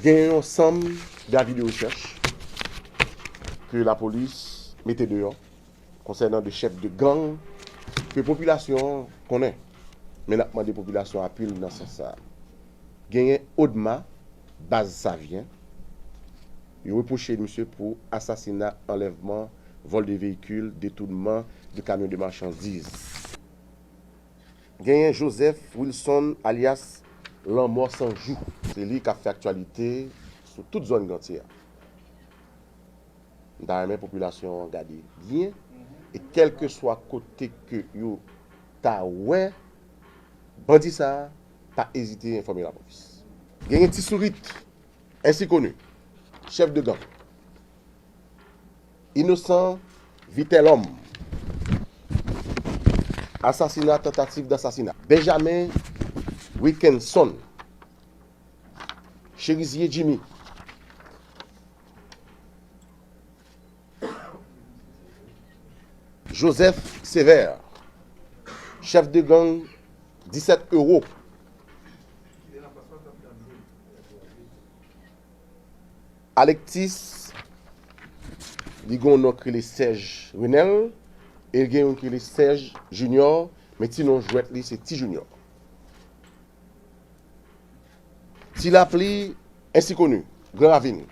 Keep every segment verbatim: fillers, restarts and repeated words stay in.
Gen yon sanm de avi de rechèch ke lapolis mete deyò konsènan de chèf de gang ke popilasyon an konnen. Men n ap mande popilasyon apui l nan sans sa a. Genyen Odma, baz Savyen, yo repwoche misye pou asasina, anlèvman, vòl de veyikil, detounman de kamyon de machandiz. Genyen Joseph Wilson alyas Lanmò San Jou. Se li k ap fè aktyalite sou tout zòn Gantye a. M ta renmen popilasyon an gade byen e kèlkeswa kote ke yo ta wè bandi sa a, pa ezite enfòme lapolis. Genyen Ti Sourit, ensi koni, chèf de gang. Inosan Vitelhomme. Asasina, tantativ dasasina. Benjamin Wilkinson. Cherizier Jimmy. Joseph Sévère, chèf de gang disèt Euro. Alexis, li gen yon non k rele Serge Renel, e l gen yon k rele Serge Junior, men ti non jwèt li se Ti Junior. Ti Lapli, ensi koni, Gran Ravin.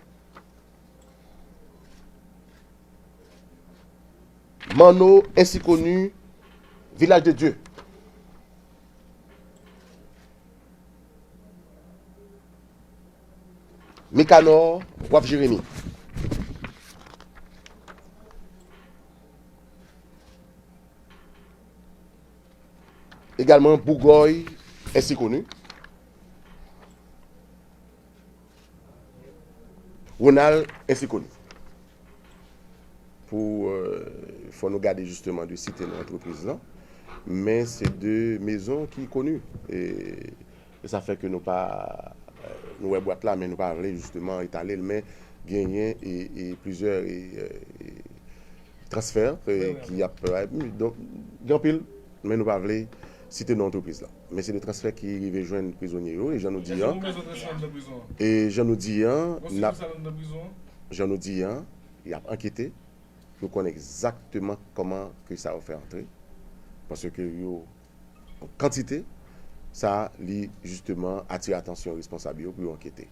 Manno, ensi koni, Vilaj de Dye. Mikanò, Waf Jeremi. Egalman Bougòy, ensi koni. Ronald, ensi koni. Pou, euh, fò nou gade jisteman de site non antrepriz lan, men se de mezon ki koni. E, e sa fè ke nou pa, euh, nou wè bwat la, men nou pa vle jisteman etale l, men genyen e, e plizyè e, e, transfè e, ki ap, e, donk, gen anpil, men nou pa vle site non antrepriz lan. Men se de transfè ki rive jwenn prizonye yo, e jan nou di an, e jan nou di an, n ap, jan nou di an, y ap ankete pou yo konn egzakteman kòman ke sa yo fè antre, paske yo an kantite, sa li jisteman atire atansyon responsab yo pou yo ankete.